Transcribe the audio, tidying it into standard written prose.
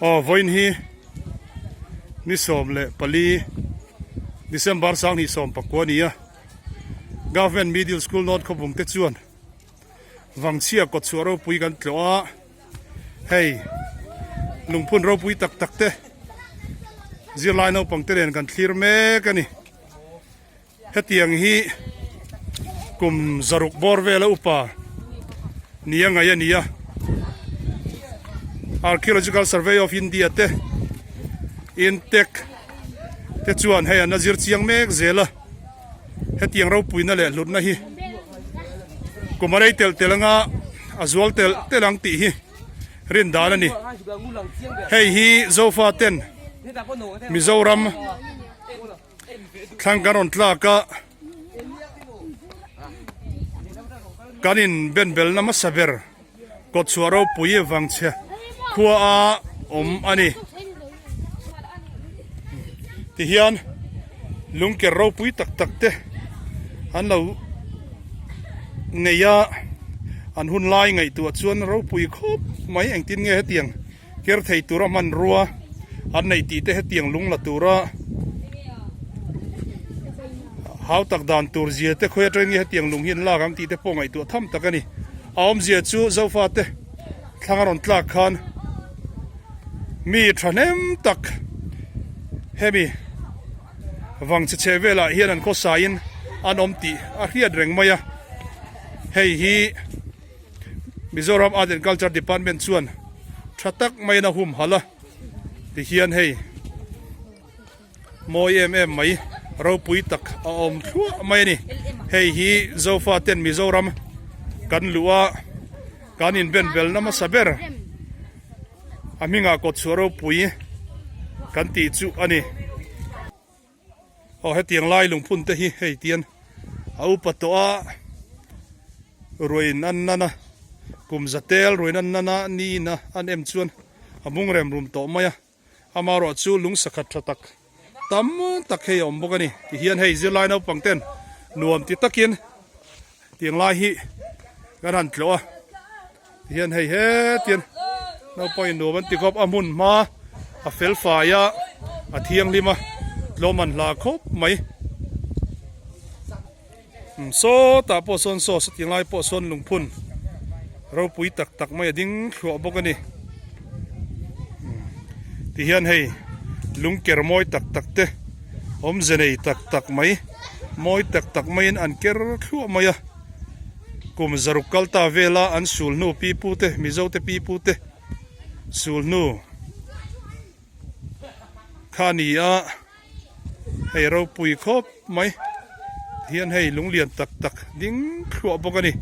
Aw vawiin hi ni 14 December 2019 a ni a, Government Middle School North Khawbung te chuan Vangchhia kawtchhuah ropui kan tlawh a, hei lungphun ropui tak tak te zirlai naupang te nen kan thlir mek a ni. Hetiang hi kum zaruk bawr vela upa nia ngaih a ni a, Archaeological Survey of India te Intec te chuan hei an la zir chiang mek zel a, hetiang ropuina leh hlutna hi kum a rei telh telh anga a zual telh telh ang tih hi rin dan a ni. Hei hi Zofa ten Mizoram. Thlang kan rawn tlak a, kan in ben belna hmasa ber kawtchhuah ropui vangchhe khua a awm a ni. Tihian lungker ropui tak tak te an lo nei a, an hun lai ngaihtuah chuan ropui khawp mai engtin nge hetiang. Ker thei tura hmanrua an neih tih te hetiang lung la tura hau tak dan tur zia te khawi atangin nge hetiang lung hi an lak ang tih te pawh ngaihtuah tham tak a ni. A awmzia chu Zofa te thlang a rawn tlak khan mi thahnem tak hemi vang chhe chhe velah hian an khawsaiin an awm tih a hriat reng mai a, hei hi. Mizoram Art and Culture Department chuan tha tak maiin a humhalh a, tihian hei mawi em em mai ropui tak a awm thluah mai a ni. Hei hi Zofa ten Mizoram kan luh a, kan inbenbelna hmasa ber a hmingah kawtchhuah ropui kan tih chu a ni. Aw hetiang lai lungphun te hi hei tian a upa tawh a ruain an nan a kum za tel ruain an nan a ni in a an em chuan a mung rem rum tawh mai a amaherawh chu lung sakhat tha tak tam tak hei a awm bawk a ni tihian hei zirlai naupang ten nuam ti takin tiang lai hi kan han tlawh a. Tihian hei hetian naupang in nuam an ti khawp a hmun hma a fel fai a a thianghlim a tlawm an hla khawp mai sawtah pawh sawn saw saw lai pawh sawn lungphun ropui tak tak mai a ding thluah bawk a ni tihian hei lungker mawi tak tak te awmze nei tak tak mai mawi tak tak maiin an ker thluah mai a. Kum zaruk kal ta vela an sul hnu pi pu te, Mizo te pi pu te sul hnu kha a ni a, hei ropui khawp mai hian hei lunglian tak tak ding thluah bawk a ni.